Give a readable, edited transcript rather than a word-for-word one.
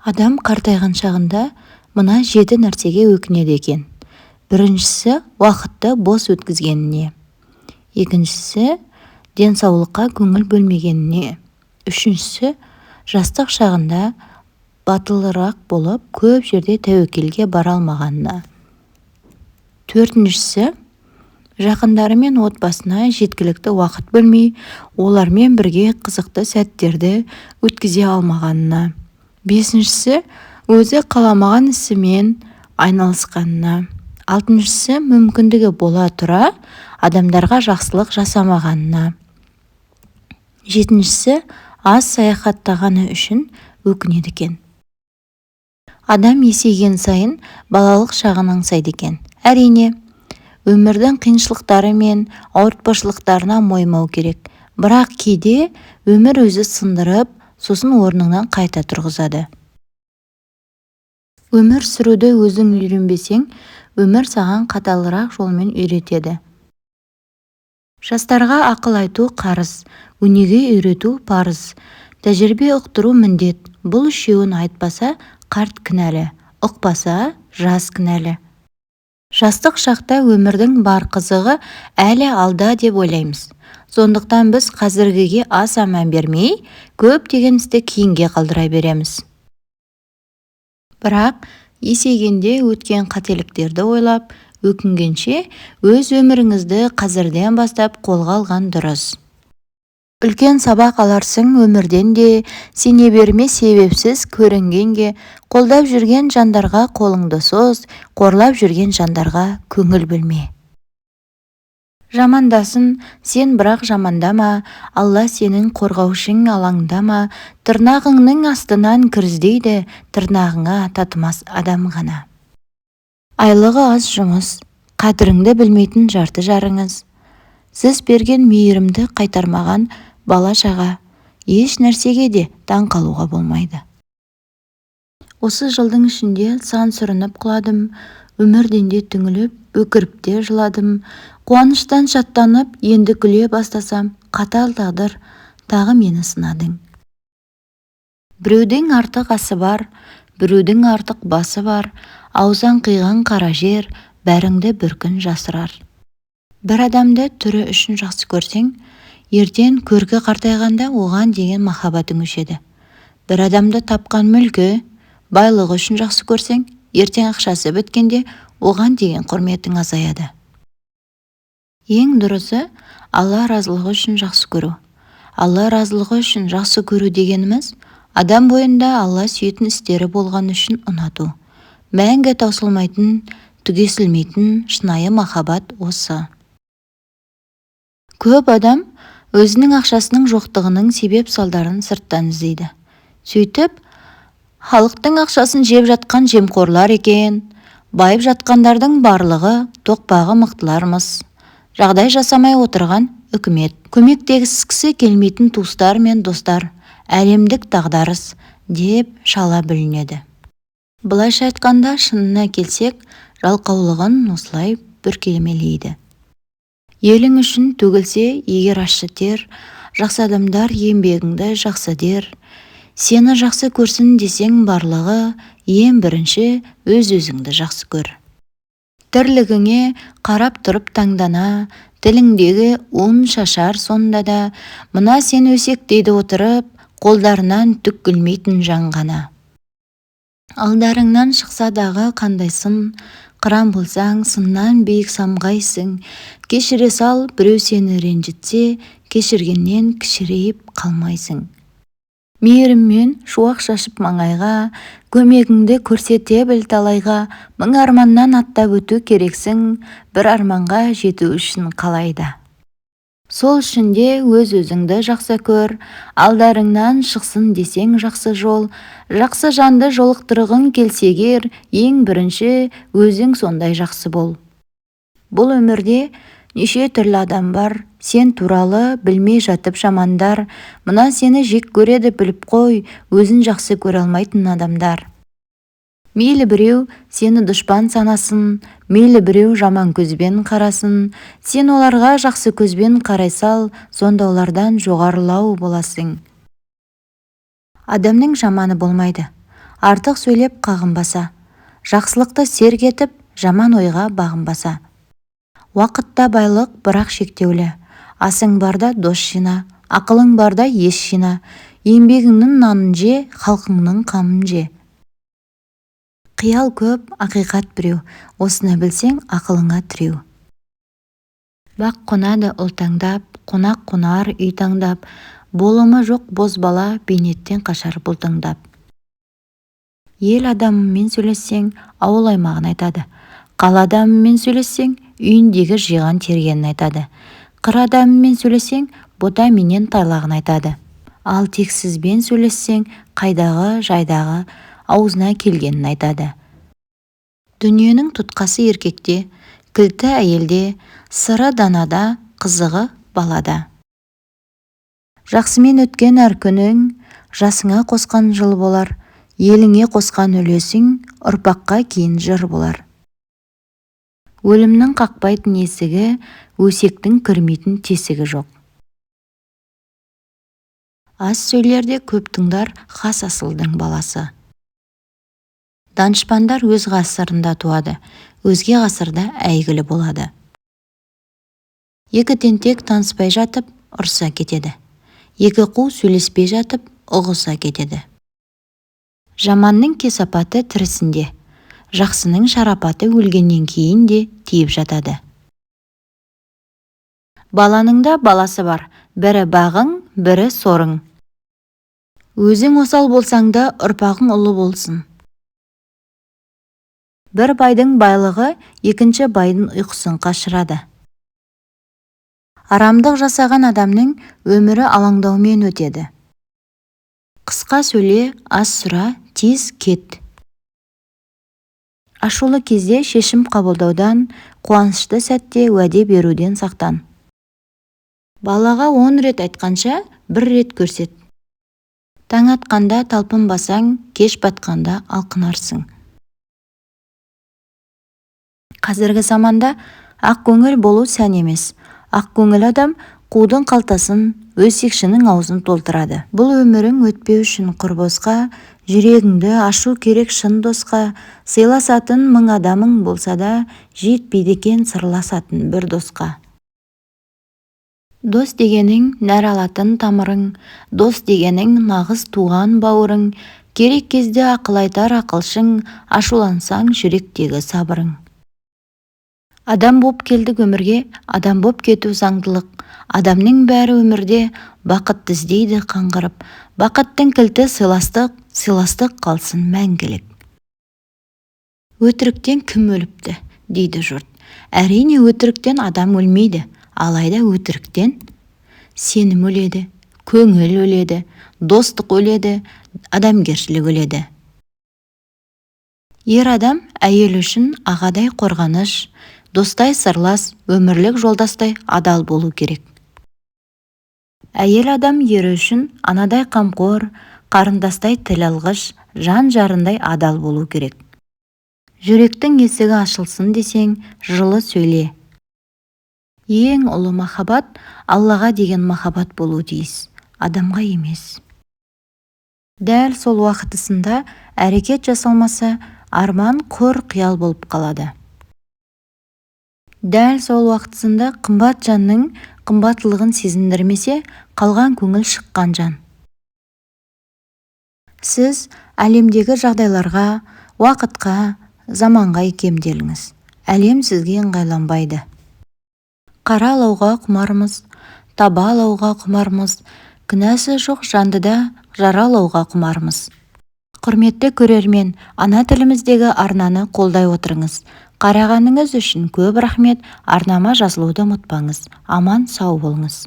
Адам қартайған шағында мына жеті нәрсеге өкінеді екен. Біріншісі – уақытты бос өткізгеніне. Екіншісі – денсаулыққа көңіл бөлмегеніне. Үшіншісі – жастық шағында батылырақ болып, көп жерде тәуекелге бара алмағанына. Төртіншісі – жақындары мен отбасына жеткілікті уақыт бөлмей, олармен бірге қызықты сәттерді өткізе алмағанына. Бесіншісі – өзі қаламаған ісімен айналысқанына. Алтыншысы – мүмкіндігі бола тұра адамдарға жақсылық жасамағанына. Жетіншісі – аз саяхаттағаны үшін өкінеді екен. Адам есейген сайын балалық шағын аңсайды екен. Әрине, өмірдің қиыншылықтары мен ауыртпашылықтарына мойымау керек. Бірақ кейде өмір өзі сындырып, сосын орныңнан қайта тұрғызады. Өмір сүруді өзің үйренбесең, өмір саған қаталырақ жолмен үйретеді. Жастарға ақыл айту қарыз, өнеге үйрету парыз, тәжірибе ұқтыру міндет. Бұл үшеуін айтпаса, қарт кінәлі, ұқпаса, жас кінәлі. Жастық шақта өмірдің бар қызығы әлі алда деп ойлаймыз. Сондықтан біз қазіргіге аса мән бермей, көптеген істі кейінге қалдыра береміз. Бірақ есейгенде өткен қателіктерді ойлап өкінгенше, өз өміріңізді қазірден бастап қолға алған дұрыс. Үлкен сабақ аларсың өмірден де, сене берме себепсіз көрінгенге. Қолдап жүрген жандарға қолыңды соз, қорлап жүрген жандарға көңіл бөлме. Жамандасын, сен бірақ жамандама, Алла сенің қорғаушың, алаңдама. Тырнағыңның астынан кір іздейді, тырнағыңа татымас адам ғана. Айлығы аз жұмыс, қадіріңді білмейтін жарты жарыңыз, сіз берген мейірімді қайтармаған бала-шаға, еш нәрсеге де таң қалуға болмайды. Осы жылдың ішінде сан сүрініп құладым, өмірден де түңіліп, өкіріп те жыладым. Қуаныштан шаттанып, енді күле бастасам, қатал тағдыр, тағы мені сынадың. Біреудің артық асы бар, біреудің артық басы бар, аузы аңқиған қара жер бәріңді бір күн жасырар. Бір адамды түрі үшін жақсы көрсең, ертең көркі қартайғанда оған деген махаббатың өшеді. Бір адамды тапқан мүлкі, байлығы үшін жақсы көрсең, ертең ақшасы біткенде оған деген құрметің азаяды. Ең дұрысы – Алла разылығы үшін жақсы көру. Алла разылығы үшін жақсы көру дегеніміз – адам бойында Алла сүйетін істері болғаны үшін ұнату. Мәңгі таусылмайтын, түгесілмейтін шынайы махаббат осы. Көп адам өзінің ақшасының жоқтығының себеп-салдарын сырттан іздейді. Сөйтіп, халықтың ақшасын жеп жатқан жемқорлар екен, байып жатқандардың барлығы тоқпағы мықтылармыз, жағдай жасамай отырған үкімет, көмектескісі келмейтін туыстар мен достар, әлемдік дағдарыс деп шала бүлінеді. Былайша айтқанда, шынына келсек, жалқаулығын осылай бүркемелейді. Елің үшін төгілсе егер ащы тер, жақсы адамдар еңбегіңді жақсы дер. Сені жақсы көрсін десең барлығы, ең бірінші өз-өзіңді жақсы көр. Тірлігіңе қарап тұрып таңдана, тіліңдегі ұн шашар сонда да, мына сен өсектейді отырып, қолдарынан түк келмейтін жан ғана. Алдарыңнан шықса дағы қандай сын, қыран болсаң, сыннан биік самғайсың. Кешіре сал, біреу сені ренжітсе, кешіргеннен кішірейіп қалмайсың. Мейіріммен шуақ шашып маңайға, көмегіңді көрсете біл талайға. Мың арманнан аттап өту керексің, бір арманға жету үшін қалайда. Сол үшін де өз-өзіңді жақсы көр, алдарыңнан шықсын десең жақсы жол, жақсы жанды жолықтырғың келсе егер, ең бірінші өзің сондай жақсы бол. Бұл өмірде неше түрлі адам бар, сен туралы білмей жатып жамандар, мына сені жек көреді біліп қой, өзін жақсы көре алмайтын адамдар. Мейлі біреу сені дұшпан санасын, мейлі біреу жаман көзбен қарасын, сен оларға жақсы көзбен қарай сал, сонда олардан жоғарылау боласың. Адамның жаманы болмайды. Артық сөйлеп қағынбаса. Жақсылықты серік етіп, жаман ойға бағынбаса. Уақыт та байлық, бірақ шектеулі. Асың барда дос жина, ақылың барда ес жина. Еңбегіңнің нанын же, халқыңның қамын же. Қиял көп, ақиқат біреу. Осыны білсең, ақылыңа тіреу. Бақ қонады ұлтаңдап, қонақ қонар үй таңдап. Болымы жоқ бозбала бейнеттен қашар бұлтыңдап. Ел адамымен сөйлессең, ауыл-аймағын айтады. Қала адамымен сөйлессең, үйіндегі жиған-тергенін айтады. Қыр адамымен сөйлессең, бота менен тайлағын айтады. Ал тексізбен сөйлессең, қайдағы жайдағы аузына келгенін айтады. Дүниенің тұтқасы еркекте, кілті әйелде, сыры данада, қызығы балада. Жақсымен өткен әр күнің, жасыңа қосқан жыл болар, еліңе қосқан үлесің, ұрпаққа кейін жыр болар. Өлімнің қақпайтын есігі, өсектің кірмейтін тесігі жоқ. Аз сөйлер де көп тыңдар хас асылдың баласы. Данышпандар өз ғасырында туады, өзге ғасырда әйгілі болады. Екі тентек таныспай жатып, ұрыса кетеді. Екі қу сөйлеспей жатып, ұғыса кетеді. Жаманның кесапаты тірісінде, жақсының шарапаты өлгеннен кейін де тиіп жатады. Баланың да баласы бар, бірі бағың, бірі сорың. Өзің осал болсаң да, ұрпағың ұлы болсын. Бір байдың байлығы екінші байдың ұйқысын қашырады. Арамдық жасаған адамның өмірі алаңдаумен өтеді. Қысқа сөйле, аз сұра, тез кет. Ашулы кезде шешім қабылдаудан, қуанышты сәтте уәде беруден сақтан. Балаға 10 рет айтқанша, бір рет көрсет. Таң атқанда талпынбасаң, кеш батқанда алқынарсың. Қазіргі заманда ақ көңіл болу сән емес. Ақ көңіл адам қудың қалтасын, өсекшінің аузын толтырады. Бұл өмірің өтпеу үшін құр босқа, жүрегіңді ашу керек шын досқа. Сыйласатын мың адамың болса да, жетпейді екен сырласатын бір досқа. Дос дегенің нәр алатын тамырың, дос дегенің нағыз туған бауырың, керек кезде ақыл айтар ақылшың, ашулансаң жүректегі сабырың. Адам боп келдік өмірге, адам боп кету заңдылық. Адамның бәрі өмірде бақытты іздейді қаңғырып. Бақыттың кілті сыйластық, сыйластық қалсын мәңгілік. Өтіріктен кім өліпті, дейді жұрт. Әрине, өтіріктен адам өлмейді, алайда өтіріктен сенім өледі, көңіл өледі, достық өледі, адамгершілік өледі. Ер адам әйел үшін ағадай қорғаныш, достай сырлас, өмірлік жолдастай адал болу керек. Әйел адам ері үшін анадай қамқор, қарындастай тіл алғыш, жан жарындай адал болу керек. Жүректің есігі ашылсын десең, жылы сөйле. Ең ұлы махаббат Аллаға деген махаббат болуы тиіс, адамға емес. Дәл сол уақытысында әрекет жасалмаса, арман құр қиял болып қалады. Дәл сол уақытысында қымбат жанның қымбаттылығын сезіндірмесе, қалған көңіл шыққан жан. Сіз әлемдегі жағдайларға, уақытқа, заманға икемделіңіз. Әлем сізге ыңғайланбайды. Қара алауға құмармыз, таба алауға құмармыз, кінәсі жоқ жанды да жаралауға құмармыз. Құрметті көрермен, ана тіліміздегі арнаны қолдай отырыңыз. Қарағаныңыз үшін көп рахмет, арнама жазылуды ұмытпаңыз. Аман сау болыңыз.